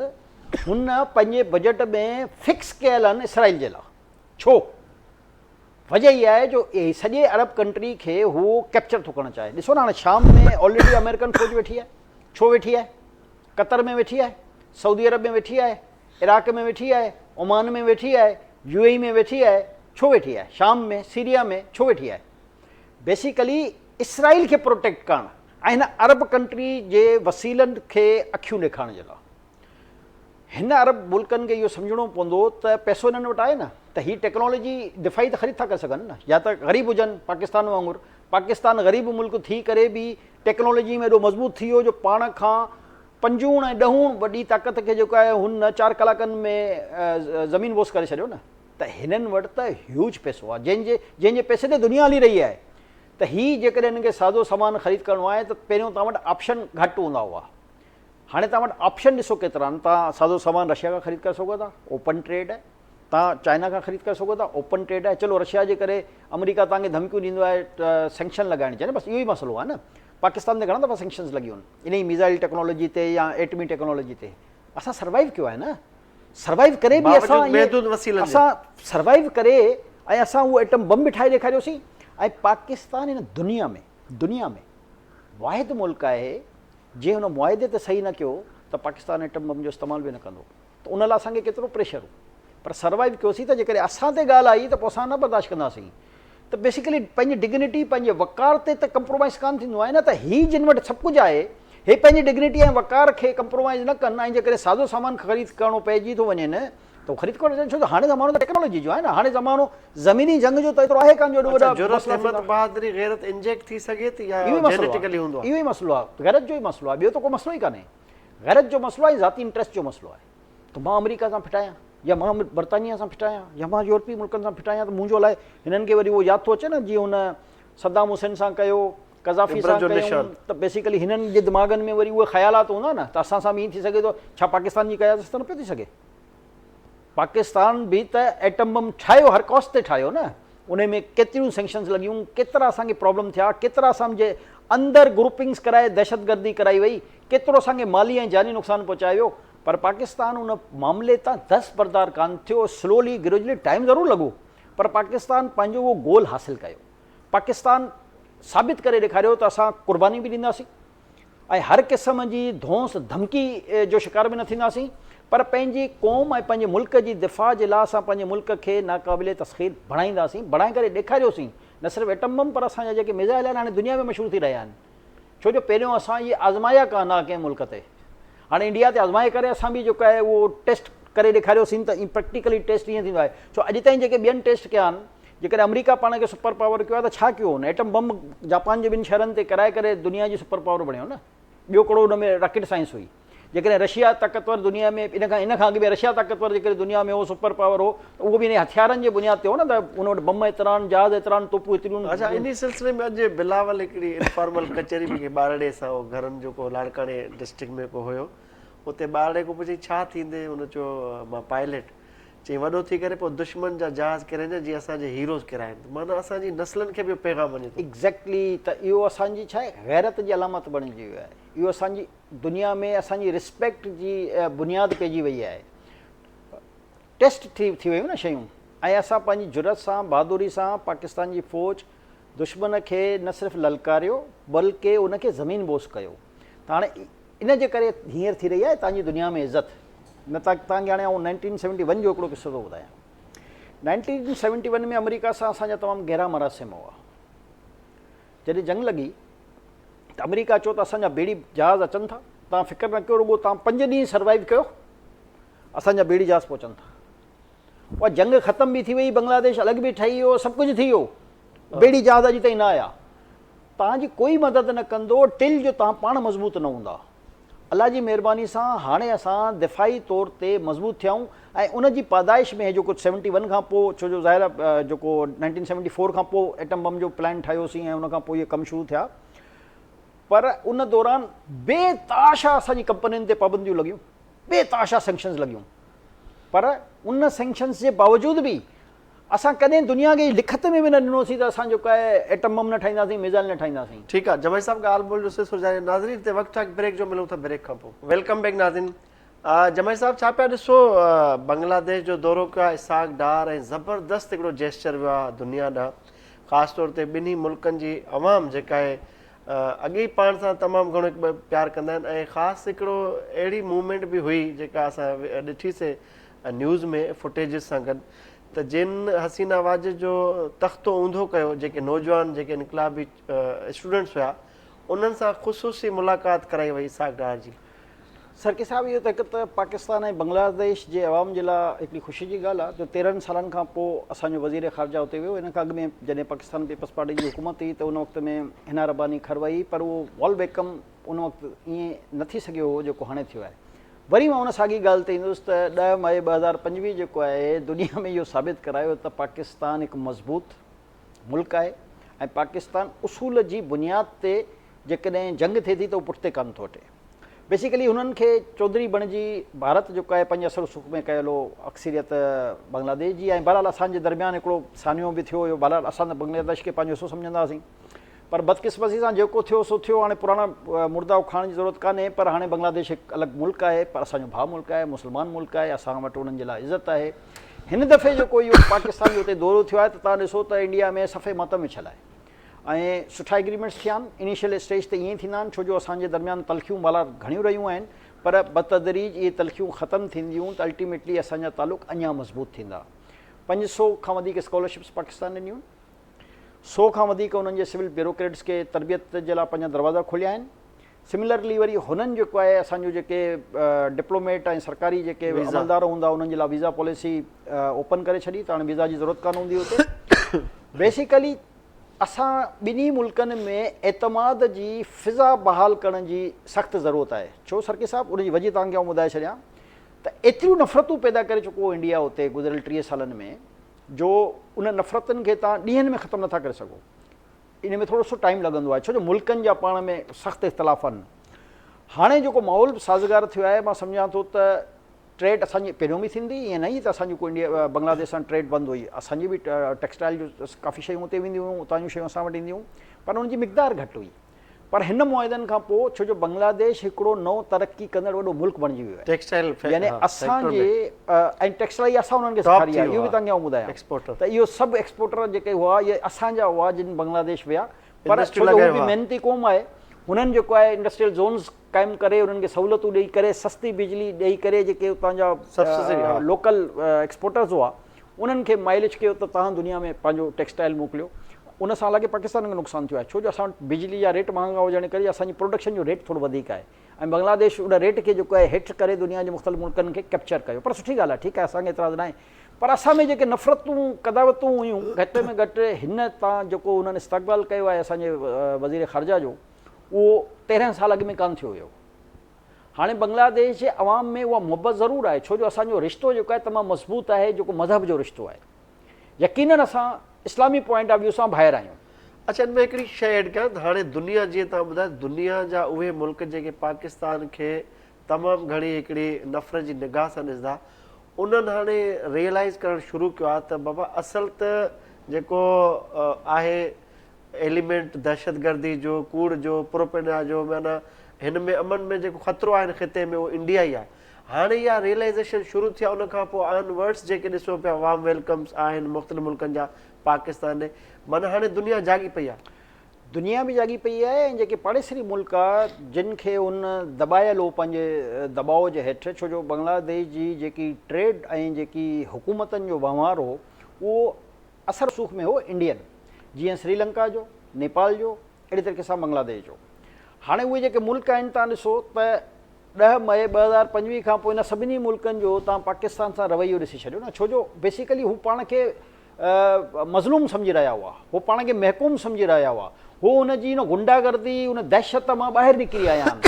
هن پنهنجي بجيٽ ۾ فڪس ڪيل آهن اسرائيل جي لاء. ڇو؟ وجه اها آهي جو سڄي عرب ڪنٽري کي هو ڪيپچر ٿو ڪرڻ چاهي. ڏسو نه هاڻي شام ۾ آلريڊي آمريڪن فوج ويٺي آهي. ڇو ويٺي آهي؟ قطر ۾ ويٺي آهي، سعودي عرب ۾ ويٺي آهي، عراق ۾ ويٺي آهي، عمان ۾ ويٺي آهي، يو اي اي ۾ ويٺي آهي، ڇو ويٺي آهي؟ شام ۾، سيريا ۾ ڇو ويٺي آهي؟ بيسيڪلي اسرائيل کي پروٽيڪٽ ڪرڻ ۽ هن عرب ڪنٽري جي وسيلن کي اکيون ڏيکارڻ جي لاء. هن عرب ملڪن کي اهو سمجهڻو پوندو ته پئسو هنن وٽ آهي نه ته هي ٽيڪنالاجي دفاعي ته خريد ٿا ڪري سگهن نه، يا ته غريب هجن پاڪستان وانگر، پاڪستان غريب ملڪ ٿي ڪري به ٽيڪنالاجي ۾ ايڏو مضبوط ٿي ويو جو پاڻ کان پنجوڻ ۽ ڏهوڻ وڏي طاقت کي جيڪو آهي هن 4 ڪلاڪن ۾ زمين بوس ڪري ڇڏيو نه ته هنن وٽ ته هيوج پئسو آهي جنهن جي پئسي تي دنيا هلي رهي آهي ته هي جيڪڏهن هنن کي سازو سامان خريد ڪرڻو آهي ته پهريون توهان وٽ آپشن گهٽ هوندا هئا هاڻي توهان وٽ آپشن ڏسو ڪيترا آهن توهان سازو سامان رشيا کان خريد ڪري سگهو ٿا اوپن ٽريڊ آهي توهان چائنا کان خريد ڪري سگهو ٿا اوپن ٽريڊ آهي چلو رشيا جي ڪري آمريڪا توهان کي ڌمڪيون ڏيندو آهي ته سينڪشن لڳائڻ چاهي بس اهو ئي مسئلو آهي نه پاڪستان تي گهڻا دفعا سينڪشنز لڳيون آهن انهي ميزائل ٽيڪنالاجي تي يا ايٽمي ٽيڪنالاجي تي اسان سروائيو ڪيو آهي نه سروائيو ڪري به اسان اسان سروائيو ڪري ۽ اسان اهو ايٽم بم به ٺاهي ڏيکاريوسين ۽ پاڪستان هن دنيا ۾ واحد ملڪ آهي جنهن ان معاهدي تي صحيح نه ڪيو ته پاڪستان ايٽم بم جو استعمال به نه ڪندو ته ان لاء اسان کي ڪيترو پريشر هو پر سروائيو ڪيوسين ته جيڪڏهن اسان تي ڳالهه آئي ته پوء اسان نه برداشت ڪنداسين ته بيسيڪلي پنهنجي ڊگنيٽي پنهنجي وقار تي ته ڪمپرومائز ڪانه ٿيندو آهي نه ته هي جن وٽ سڀ ڪجهه آهي هي پنهنجي ڊگنيٽي ۽ وقار کي ڪمپرومائز نه ڪن ۽ جيڪڏهن سازو سامان خريد ڪرڻو پئجي ٿو وڃي نه ته خريد ڪرڻ ڇو ته هاڻي زمانو ته ٽيڪنالاجي جو آهي نه هاڻي زمانو زميني جنگ جو ته ايترو آهي ڪانه جو ايڏو وڏا جرئت همت بهادري غيرت انجيڪٽ ٿي سگهي ٿي يا جينيٽيڪلي هوندو آهي اهو ئي مسئلو آهي غيرت جو ئي مسئلو آهي ٻيو ته ڪو مسئلو ئي ڪانهي غيرت جو مسئلو آهي ذاتي انٽريسٽ جو مسئلو آهي ته مان آمريڪا سان ڦٽايان يا مان برطانيا سان ڦٽايان يا مان يورپي ملڪن سان ڦٽايان ته منهنجو الائي هنن کي وري اهو ياد ٿو اچي نه جيئن هن صدام حسين سان ڪيو قذافي سان ڪيو ته بيسيڪلي هنن جي دماغن ۾ وري اهي خيالات هوندا نه ته اسان سان به ائين ٿي سگهي ٿو ڇا پاڪستان جي قيادت سان نه پيو ٿي سگهي پاڪستان به ته ايٽم بم ٺاهيو هر ڪاسٽ تي ٺاهيو نه ان ۾ ڪيتريون سينڪشنز لڳيون ڪيترا اسان کي پرابلم ٿيا ڪيترا اسان جي اندر گروپنگز ڪرائي دهشتگردي ڪرائي وئي ڪيترو اسان کي مالي ۽ جاني نقصان پهچايو ويو پر پاڪستان ان معاملي تان دستبردار ڪانه ٿيو سلولي گريجولي ٽائيم ضرور لڳو پر پاڪستان پنهنجو اهو گول حاصل ڪيو. پاڪستان ثابت ڪري ڏيکاريو ته اسان قرباني به ڏينداسين ۽ هر قسم جي ڌونس ڌمڪي جو شڪار به نه ٿينداسين پر پنهنجي قوم ۽ پنهنجي ملڪ جي دفاع جي لاء اسان پنهنجي ملڪ کي ناقابل تسخير بڻائينداسين. بڻائي ڪري ڏيکاريوسين. نه صرف ايٽم بم پر اسان جا جيڪي ميزائل آهن هاڻي دنيا ۾ مشهور ٿي رهيا آهن. ڇو جو پهريون اسان اهي آزمايا ڪانه ها ڪنهن ملڪ تي. هاڻي انڊيا تي آزمائي ڪري اسان به جيڪو آهي اهو ٽيسٽ ڪري ڏيکاريوسين ته ائين پريڪٽيڪلي ٽيسٽ ائين ٿيندو آهي. ڇو اڄ تائين جيڪي ٻين ٽيسٽ ڪيا آهن جيڪڏهن آمريڪا پاڻ کي سپر پاور ڪيو آهي ته ڇا ڪيو هن ايٽم بم جاپان جي ٻن شهرن تي ڪرائي ڪري دنيا جي سپر پاور بڻيو نه. ٻيو ڪهڙو ان ۾ راڪيٽ سائنس هئي. جيڪڏهن رشيا طاقتور دنيا ۾ ان کان ان کان اڳ ۾ رشيا طاقتور جيڪڏهن دنيا ۾ هو سپر پاور هو ته اهو به انهي هٿيارن جي بنياد تي هو نه ته ان وٽ بم ايترا آهن جهاز ايترا آهن توپون ايتريون اڇا انهي سلسلي ۾ اڄ بلاول هڪڙي انفارمل ڪچهري به ڪئي ٻارڙي سان اهو گهرن جو ڪو لاڙڪاڻي ڊسٽرڪٽ ۾ ڪو هيو اتي ٻارڙي کان پڇيائين ڇا ٿيندين هن چيو مان پائليٽ چيائين وڏو ٿي ڪري پوء دشمن جا جهاز ڪيرائجان جيئن اسان جي هيروز ڪيراين ته معنيٰ اسان جي نسلن کي به اهو پيغام وڃي ٿو. ايگزيڪٽلي ته اهو اسان جي ڇا آهي غيرت جي علامت بڻجي ويو آهي اهو اسان جي دنيا ۾ اسان جي ريسپيڪٽ جي بنياد پئجي وئي آهي ٽيسٽ ٿي ٿي ويون نه شيون ۽ اسان پنهنجي جرئت سان بهادري سان پاڪستان جي فوج دشمن کي نه صرف للڪاريو بلڪه ان کي زمين بوس ڪيو ته هاڻي ان جي ڪري هينئر ٿي رهي آهي تان جي دنيا ۾ عزت نه ته تان کي هاڻي آئون نائنٽين سيونٽي ون جو هڪڙو قصو ٿو ٻڌايان نائنٽين سيونٽي ون ۾ آمريڪا سان اسان جا تمام گهرا مراسم هئا جڏهن جنگ لڳي ته آمريڪا چيو ته اسان جا ٻيڙي جهاز اچن ٿا، توهان فڪر نه ڪيو رڳو توهان پنج ڏينهن سروائيو ڪيو، اسان جا ٻيڙي جهاز پهچن ٿا. اها جنگ ختم به ٿي وئي، بنگلاديش الڳ به ٺهي ويو، سڀ ڪجهه ٿي ويو، ٻيڙي جهاز اڄ تائين نه آيا. توهان جي ڪوئي مدد نه ڪندو ٽل جو توهان پاڻ مضبوط نه هوندا. الله جي مهرباني سان هاڻي اسان دفاعي طور تي مضبوط ٿيا آهيون ۽ ان جي پادائش ۾ جيڪو سيونٽي ون کان پوء ڇو جو ظاهر آهي جيڪو نائنٽين سيونٽي فور کان پوء ايٽم بم جو پلان ٺاهيوسين ۽ ان کان پوء اهي ڪم شروع ٿيا پر ان دوران بي تحاشا اسان جي ڪمپنين تي پابنديون لڳيون بي تحاشا سينڪشنز لڳيون پر ان سينڪشنز جي باوجود به اسان ڪڏهن دنيا کي لکت ۾ به نه ڏنوسين ته اسان جيڪو آهي ايٽم بم نه ٺاهينداسين ميزائل نه ٺاهينداسين. ٺيڪ آ جمعي صاحب ڳالهه ٻولهه جو سلسلو جاري آهي ناظرين هتي وقت آهي بريڪ جو ملون ٿا بريڪ کان پوء. Welcome back ناظرين جمعي صاحب ڇا پيا ڏسو بنگلاديش جو دورو ڪيو آهي اسحاق ڊار ۽ زبردست هڪڙو جيسچر ويو آهي دنيا ڏانهن خاص طور تي ٻنهي ملڪن جي عوام جيڪا آهي اڳي ئي پاڻ سان تمام گهڻو هڪ ٻئي پيار ڪندا آهن ۽ خاص هڪڙو اهڙي موومينٽ به هئي جيڪا اسان ڏٺي سي نيوز ۾ فوٽيجز سان گڏ ته جن حسينه واجد جو تختو اونڌو ڪيو جيڪي نوجوان جيڪي انقلابي اسٽوڊنٽس هيا انهن سان خصوصي ملاقات ڪرائي وئي اسحاق ڊار جي. سرڪي صاحب اهو ته هڪ ته پاڪستان ۽ بنگلاديش جي عوام جي لاء هڪڙي خوشي جي ڳالهه آهي جو 13 سالن کان پوء اسان جو وزير خارجه اتي ويو ان کان اڳ ۾ جڏهن پاڪستان پيپلز پارٽي جي حڪومت هئي ته ان وقت ۾ حنا رباني کر وئي پر اهو وال ويڪم ان وقت ائين نه ٿي سگهيو هو جيڪو هاڻي ٿيو آهي وري مان ان ساڳي ڳالهه تي ايندس ته 10 مئي 2025 جيڪو آهي دنيا ۾ اهو ثابت ڪرايو ته پاڪستان هڪ مضبوط ملڪ آهي ۽ پاڪستان اصول جي بنياد تي جيڪڏهن جنگ ٿئي ٿي ته اهو پٺتي ڪانه ٿو هٽي. بيسيڪلي هنن کي چوڌري بڻجي ڀارت جيڪو آهي پنهنجي اثر رسوخ ۾ ڪيل هو اڪثريت بنگلاديش جي ۽ بهرحال اسان جي درميان هڪڙو سانحو به ٿيو هيو بهرحال اسان ته بنگلاديش کي پنهنجو حصو سمجهندا هئاسين. پر بدقسمتي سان جيڪو ٿيو سو ٿيو، هاڻي پراڻا مردا اکاڙڻ جي ضرورت ڪانهي، پر هاڻي بنگلاديش هڪ الڳ ملڪ آهي، پر اسان جو ڀاء ملڪ آهي، مسلمان ملڪ آهي، اسان وٽ انهن جي لاء عزت آهي. هن دفعي جيڪو اهو پاڪستان جو اتي دورو ٿيو آهي ته توهان ڏسو ته انڊيا ۾ صفي ماتم وڇيل آهي ۽ سٺا ايگريمينٽس ٿيا آهن، انيشل اسٽيج تي ائين ئي ٿيندا آهن، ڇو جو اسان جي درميان تلخيون ڀلا گهڻيون رهيون آهن، پر بتدريج اهي تلخيون ختم ٿينديون ته الٽيميٽلي اسان جا تعلق اڃا مضبوط ٿيندا. 500 کان وڌيڪ اسڪالرشپس پاڪستان ڏنيون. سو کان وڌيڪ انهن جي سول بيوروڪريٽس کي تربيت جي لاء پنهنجا دروازا کوليا آهن. سملرلي وري هنن جيڪو آهي اسان جو جيڪي ڊپلوميٽ ۽ سرڪاري جيڪي عملدار هوندا انهن جي لاء ويزا پاليسي اوپن ڪري ڇڏي ته هاڻي ويزا جي ضرورت ڪانه هوندي اتي. بيسيڪلي اسان ٻنهي ملڪن ۾ اعتماد جي فضا بحال ڪرڻ جي سخت ضرورت آهي. ڇو سرڪي صاحب ان جي وجهه توهان کي آئون ٻڌائي ڇڏيان ته ايتريون نفرتون پيدا ڪري چڪو هو انڊيا اتي گذريل 30 سالن ۾ جو انهن نفرتن کي توهان ڏينهن ۾ ختم نٿا ڪري سگهو. ان ۾ ٿورو سو ٽائيم لڳندو آهي ڇو جو ملڪن جا پاڻ ۾ سخت اختلاف آهن. هاڻي جيڪو ماحول سازگار ٿيو آهي مان سمجهان ٿو ته ٽريڊ اسان جي پهريون به ٿيندي ائين نه ته اسان جي ڪو انڊيا بنگلاديش سان ٽريڊ بند هئي اسان جي به ٽيڪسٽائل جون ڪافي شيون اتي وينديون هيون اتان جون شيون اسان وٽ اينديون هيون پر ان جي مقدار گهٽ هئي. پر هن معاهدن کان پوء ڇو جو بنگلاديش هڪڙو نئون ترقي ڪندڙ وڏو ملڪ بڻجي ويو آهي. ٽيڪسٽائل يعني اسان جي ۽ ٽيڪسٽائل اسان انهن کي سيکاري آهي اهو به توهان کي آئون ٻڌايان ته اهو سڀ ايڪسپورٽر جيڪي هئا اهي اسان جا هئا جن بنگلاديش ويا پر ڇو جو هو به محنتي قوم آهي هنن جيڪو آهي انڊسٽريل زونز قائم ڪري انهن کي سهولتون ڏئي ڪري سستي بجلي ڏئي ڪري جيڪي اتان جا لوڪل ايڪسپورٽرز هئا انهن کي مائليج ڪيو ته توهان دنيا ۾ پنهنجو ٽيڪسٽائل موڪليو ان سان حالانڪه پاڪستان کي نقصان ٿيو آهي ڇو جو اسان وٽ بجلي جا ريٽ مهانگا هجڻ ڪري اسان جي پروڊڪشن جو ريٽ ٿورو وڌيڪ آهي ۽ بنگلاديش ان ريٽ کي جيڪو آهي هيٺ ڪري دنيا جي مختلف ملڪن کي ڪيپچر ڪيو پر سٺي ڳالهه آهي ٺيڪ آهي اسان کي اعتراض ناهي پر اسان ۾ جيڪي نفرتون قداوتون هيون گهٽ ۾ گهٽ هن تان جيڪو انهن استقبال ڪيو آهي اسان جي وزير خارجه جو اهو 13 سال اڳ ۾ ڪانه ٿيو هيو هاڻي بنگلاديش جي عوام ۾ اها محبت ضرور آهي ڇو جو اسان جو رشتو جيڪو آهي تمام مضبوط آهي جيڪو مذهب جو رشتو آهي يقينن اسان اسلامي پوائنٽ آف ويو سان ڀائر آهيون. اڇا ان ۾ هڪڙي شيء ايڊ ڪيان ته هاڻي دنيا جيئن توهان ٻڌايو دنيا جا اهي ملڪ جيڪي پاڪستان کي تمام گهڻي هڪڙي نفرت جي نگاهه سان ڏسندا انهن هاڻي ريئلائيز ڪرڻ شروع ڪيو آهي ته بابا اصل ته جيڪو آهي ايليمينٽ دهشتگردي جو، ڪوڙ جو، پروپينڊا جو معنيٰ هن ۾ امن ۾ جيڪو خطرو آهي هن خطي ۾ اهو انڊيا ئي آهي. هاڻي اها ريئلائيزيشن شروع ٿي آهي ان کان پوء آن ورڊس جيڪي ڏسو پيا وارم ويلڪمس آهن مختلف ملڪن جا پاڪستان ڏي معنيٰ هاڻي دنيا جاڳي پئي آهي. دنيا به جاڳي پئي آهي ۽ جيڪي پاڙيسري ملڪ آ جن کي ان دٻايل هو پنهنجي دٻاء جي هيٺ ڇو جو بنگلاديش جي جيڪي ٽريڊ ۽ جيڪي حڪومتن جو وهنوار هو اهو اثر رسوخ ۾ هو انڊين جيئن سري لنڪا جو، نيپال جو، اهڙي طريقي سان بنگلاديش جو. هاڻي اهي جيڪي ملڪ آهن تان ڏسو ته 10 مئي 2025 کان پوء ان سڀني ملڪن جو تان پاڪستان سان رويو ڏسي ڇڏيو نه ڇو جو بيسيڪلي هو پاڻ کي مظلوم سمجهي رهيا هئا هو پاڻ کي محڪوم سمجهي رهيا هئا هو ان جي ان غنڊا گردي ان دهشت مان ٻاهر نڪري آيا آهن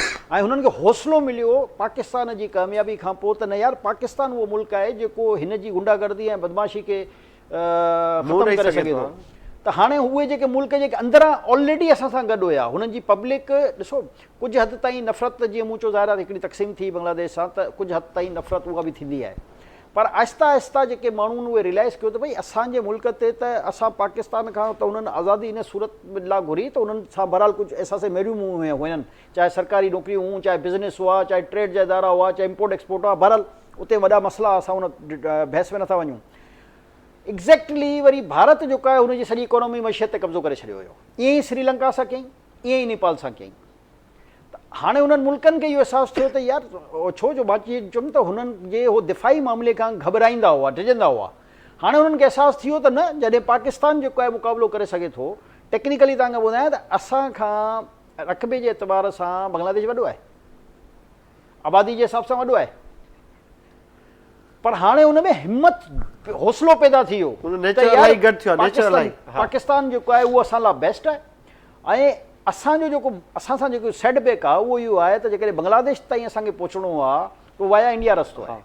۽ هنن کي حوصلو مليو پاڪستان جي ڪاميابي کان پوء ته نه يار پاڪستان اهو ملڪ آهي جيڪو هن جي غنڊا گردي ۽ بدمعاشي کي ختم ڪري سگهي ٿو ته هاڻي اهي جيڪي ملڪ جيڪي اندران آلريڊي اسان سان گڏ هيا هنن جي پبلڪ ڏسو ڪجهه حد تائين نفرت ته جيئن مون چيو ظاهر آهي هڪڙي تقسيم ٿي بنگلاديش سان ته ڪجهه حد تائين نفرت اها به ٿيندي آهي پر آهستي آهستي جيڪي ماڻهن اهي ريلائز ڪيو ته ڀئي اسان جي ملڪ تي ته اسان پاڪستان کان ته انهن آزادي ان صورت لا گهري ته انهن سان بهرحال ڪجهه احساس محروميون هين چاهي سرڪاري نوڪريون هيون چاهي بزنس هئا چاهي ٽريڊ جا ادارا هئا چاهي امپورٽ ايڪسپورٽ هئا بهرحال اتي وڏا مسئلا اسان ان بحث ۾ نٿا وڃون ايگزيڪٽلي وري ڀارت جيڪو آهي ان جي سڄي اڪانومي معيشت تي قبضو ڪري ڇڏيو هيو ائين ئي سري لنڪا سان ڪيائين ائين ئي نيپال سان ڪيائين ته هاڻي انهن ملڪن کي اهو احساس ٿيو ته يار ڇو جو مان چيم ته هنن جي هو دفاعي معاملي کان گهٻرائيندا هئا ڊڄندا هئا هاڻي انهن کي احساس ٿيو ته نه جڏهن پاڪستان جيڪو آهي مقابلو ڪري سگهي ٿو ٽيڪنيڪلي توهان کي ٻڌايان ته اسان کان رقبي جي اعتبار سان بنگلاديش وڏو آهي آبادي جي حساب سان وڏو آهي پر هاڻي ان ۾ همت حوصلو پيدا ٿي ويو ته يار پاڪستان جيڪو آهي اهو اسان لاء بيسٽ آهي ۽ اسان جو جيڪو اسان سان جيڪو سيٽ بيڪ آهي اهو اهو آهي ته جيڪڏهن بنگلاديش تائين اسان کي پهچڻو آهي ته وايا انڊيا رستو آهي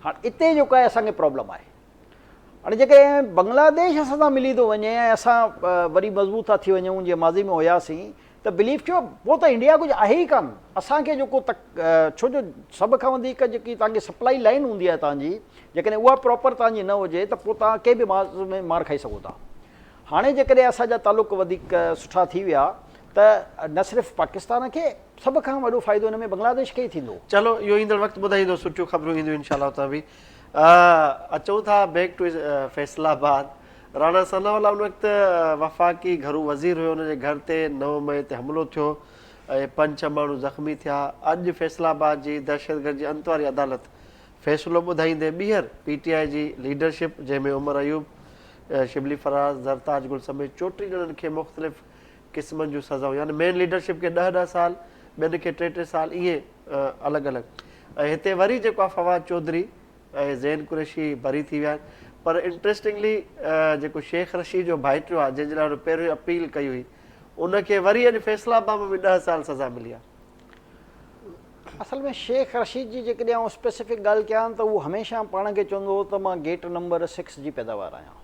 هاڻي اتي جيڪو آهي اسان کي پرابلم آهي هاڻي جيڪڏهن بنگلاديش اسان سان ملي ٿو وڃي ۽ اسان وري مضبوط ٿا ٿي وڃون جيئن ماضي ۾ هياسين ته بليف ڪيو پوء ته انڊيا ڪجهه آهي ئي ڪانه اسان کي جيڪو تڪ ڇو جو سڀ کان وڌيڪ جيڪي توهان کي سپلائي لائين هوندي آهي توهان جي جيڪڏهن اها پراپر توهان جي نه هجي ته پوء توهان ڪنهن به محاذ ۾ مار کائي سگهو ٿا هاڻي جيڪڏهن اسان جا تعلق وڌيڪ سٺا ٿي ويا ته نه صرف پاڪستان کي سڀ کان وڏو فائدو ان ۾ بنگلاديش کي ئي ٿيندو. چلو اهو ايندڙ وقت ٻڌائيندو سٺيون خبرون اينديون انشاء الله اتان به اچون ٿا بيڪ ٽو فيصل آباد راڻا ثناء الله ان وقت وفاقي گهرو وزير هيو ان جي گهر تي 9 مئي تي حملو ٿيو ۽ پنج ڇهه ماڻهو زخمي ٿيا اڄ فيصل آباد جي دهشتگرد جي انت واري عدالت فيصلو ٻڌائيندي ٻيهر پي ٽي آء جي ليڊرشپ جنهن ۾ عمر ايوب، شبلي فراز، زرتاج گل سميت 34 ڄڻن کي مختلف قسمن جون سزائون يعني مين ليڊرشپ کي ڏهه ڏهه سال ٻين کي ٽي ٽي سال ائين الڳ الڳ ۽ هتي وري جيڪو آهي فواد چوڌري ۽ زين قريشي بري ٿي ويا آهن پر انٽريسٽنگلي جيڪو شيخ رشيد جو ڀائٽيو آهي جنهن جي لاء هن پهريون اپيل ڪئي هئي ان کي وري اڄ فيصل آباد ۾ به 10 سال سزا ملي آهي. اصل ۾ شيخ رشيد جي جيڪڏهن آئون اسپيسفڪ ڳالهه ڪيان ته هو هميشه پاڻ کي چوندو هو ته مان گيٽ نمبر سڪس جي پيداوار آهيان.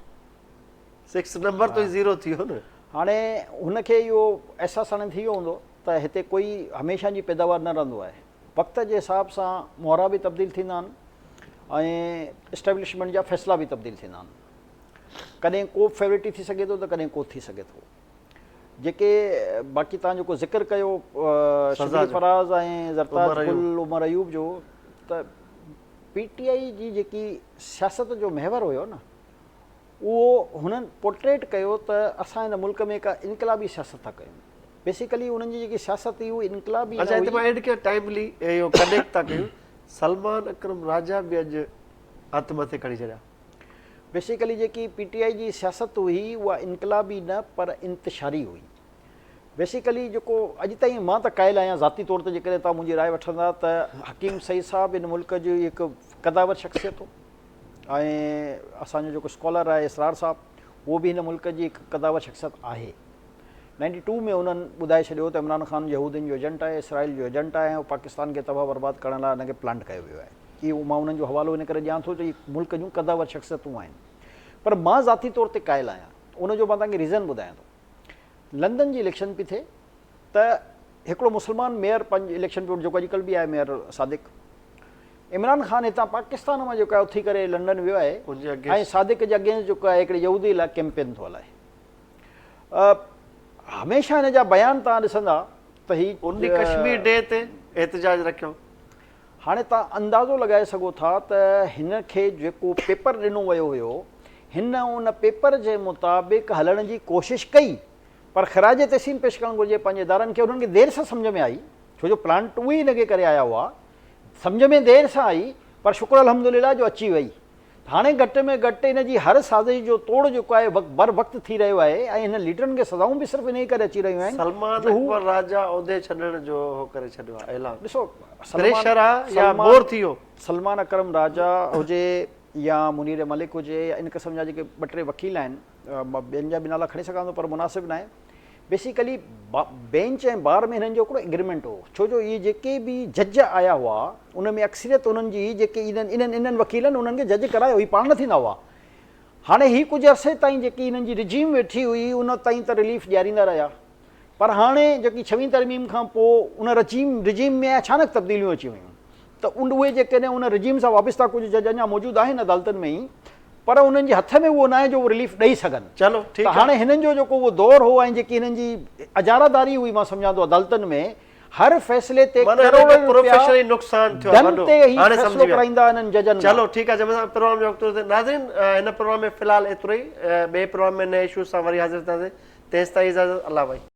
سڪس نمبر تو ئي زيرو ٿي ويو نه. هاڻي هن کي اهو احساس هاڻي ٿي ويو هوندو ته هتي ڪوئي هميشه جي پيداوار نه رهندو آهي. وقت جي حساب سان مهرا به تبديل ٿيندا آهن ۽ اسٽيبلشمينٽ جا فيصلا به تبديل ٿيندا آهن. ڪڏهن ڪو فيورٽي ٿي سگهي ٿو ته ڪڏهن ڪو ٿي سگهي ٿو. جيڪي باقي تان جيڪو ذڪر ڪيو شبلي فراز ۽ زرتاج گل عمر ايوب جو ته پي ٽي آئي جي جيڪي سياست جو محور هيو نه اهو هنن پورٽريٽ ڪيو ته اسان هن ملڪ ۾ هڪ انقلابي سياست ٿا ڪيون بيسيڪلي انهن جي جيڪي سياست هئي اها انقلابي نه هئي. اچا هتي مان ايڊ ڪيان ٽائملي اهو ڪنيڪٽ ٿا ڪيون سلمان اڪرم راجا به اڄ هٿ مٿي کڻي ڇڏيا. بيسيڪلي جيڪي پي ٽي آئي جي سياست هئي اها انقلابي نه پر انتشاري هئي. بيسيڪلي جيڪو اڄ تائين مان ته قائل آهيان ذاتي طور تي جيڪڏهن توهان منهنجي راء وٺندا ته حڪيم سعيد صاحب هن ملڪ جي هڪ قداور شخصيت هو ۽ اسان جو جيڪو اسڪالر آهي اسرار صاحب اهو به هن ملڪ جي هڪ قداور شخصيت آهي. نائنٽي ٽو ۾ انهن ٻڌائي ڇڏيو ته عمران خان يهودين جو ايجنٽ آهي، اسرائيل جو ايجنٽ آهي ۽ پاڪستان کي تباهه برباد ڪرڻ لاء ان کي پلانٽ ڪيو ويو آهي. اهو مان انهن جو حوالو ان ڪري ڏيان ٿو ته اهي ملڪ جون قداور شخصيتون آهن. پر مان ذاتي طور تي قائل آهيان. ان جو مان توهان کي ريزن ٻڌايان ٿو. لندن جي اليڪشن پئي ٿئي ته هڪڙو مسلمان ميئر پنهنجي اليڪشن پيو جيڪو اڄڪلهه به آهي ميئر صادق عمران خان هتان پاڪستان مان جيڪو آهي اٿي ڪري لنڊن ويو آهي ۽ صادق جي اگينسٽ جيڪو آهي هڪڙي يهودي لاء ڪيمپين ٿو هلائي. هميشه هن جا بيان توهان ڏسندا ته هي ان ڏينهن ڪشمير ڊي تي احتجاج رکيو. هاڻي توهان اندازو لڳائي سگهو ٿا ته هن کي جيڪو پيپر ڏنو ويو هيو هن ان پيپر جي مطابق هلڻ جي ڪوشش ڪئي پر خراج تحسين پيش ڪرڻ گهرجي پنهنجي ادارن کي انهن کي دير سان سمجهه ۾ آئي ڇو جو پلانٽ اهي هن کي ڪري آيا هئا سمجهه ۾ دير سان آئي پر شڪر الحمدلله جو اچي وئي هاڻي گهٽ ۾ گهٽ ان جي هر سازش جو توڙ جيڪو آهي وقت بر وقت ٿي رهيو آهي ۽ هنن ليڊرن کي سزائون به صرف انهيء ڪري اچي رهيون آهن سلمان جو هو اڪبر راجا عهدي ڇڏڻ جو هو ڪري ڇڏيو آهي اعلان. ڏسو پريشر آ يا بور ٿي ويو. سلمان اڪرم راجا هجي يا منير ملڪ هجي يا ان قسم جا جيڪي ٻه ٽي وڪيل آهن مان ٻين جا به نالا کڻي سگهان ٿو پر مناسب ناهي بيسيڪلي بينچ ۽ بار ۾ هنن جو هڪڙو ايگريمينٽ هو ڇو جو اهي جيڪي به جج آيا هئا ان ۾ اڪثريت انهن جي هئي جيڪي انهن انهن انهن وڪيلن انهن کي جج ڪرايو هي پاڻ نه ٿيندا هئا هاڻي هي ڪجهه عرصي تائين جيڪي انهن جي رجيم ويٺي هئي ان تائين ته رليف ڏياريندا رهيا پر هاڻي جيڪي ڇويهين ترميم کان پوء ان رجيم رجيم ۾ اچانڪ تبديليون اچي ويون ته ان اهي جيڪڏهن ان رجيم سان وابسته ڪجهه جج اڃا موجود آهن عدالتن ۾ ئي پر انهن جي هٿ ۾ اهو ناهي جو رليف ڏئي سگهن. چلو ٺيڪ ته هاڻي هنن جو جيڪو اهو دور هو ۽ جيڪي هنن جي اجاره داري هئي مان سمجهان ٿو عدالتن ۾ هر فيصلي تي ڪروڙين رپيا ڊن تي هي فيصلو ڪرائيندا هنن ججن کان. چلو ٺيڪ آهي جنهن سان پروگرام جو وقت پورو ٿيو ناظرين هن پروگرام ۾ في الحال ايترو ئي ٻئي پروگرام ۾ نئين اشوز سان وري حاضر ٿينداسين تيستائين اجازت الله ڀائي.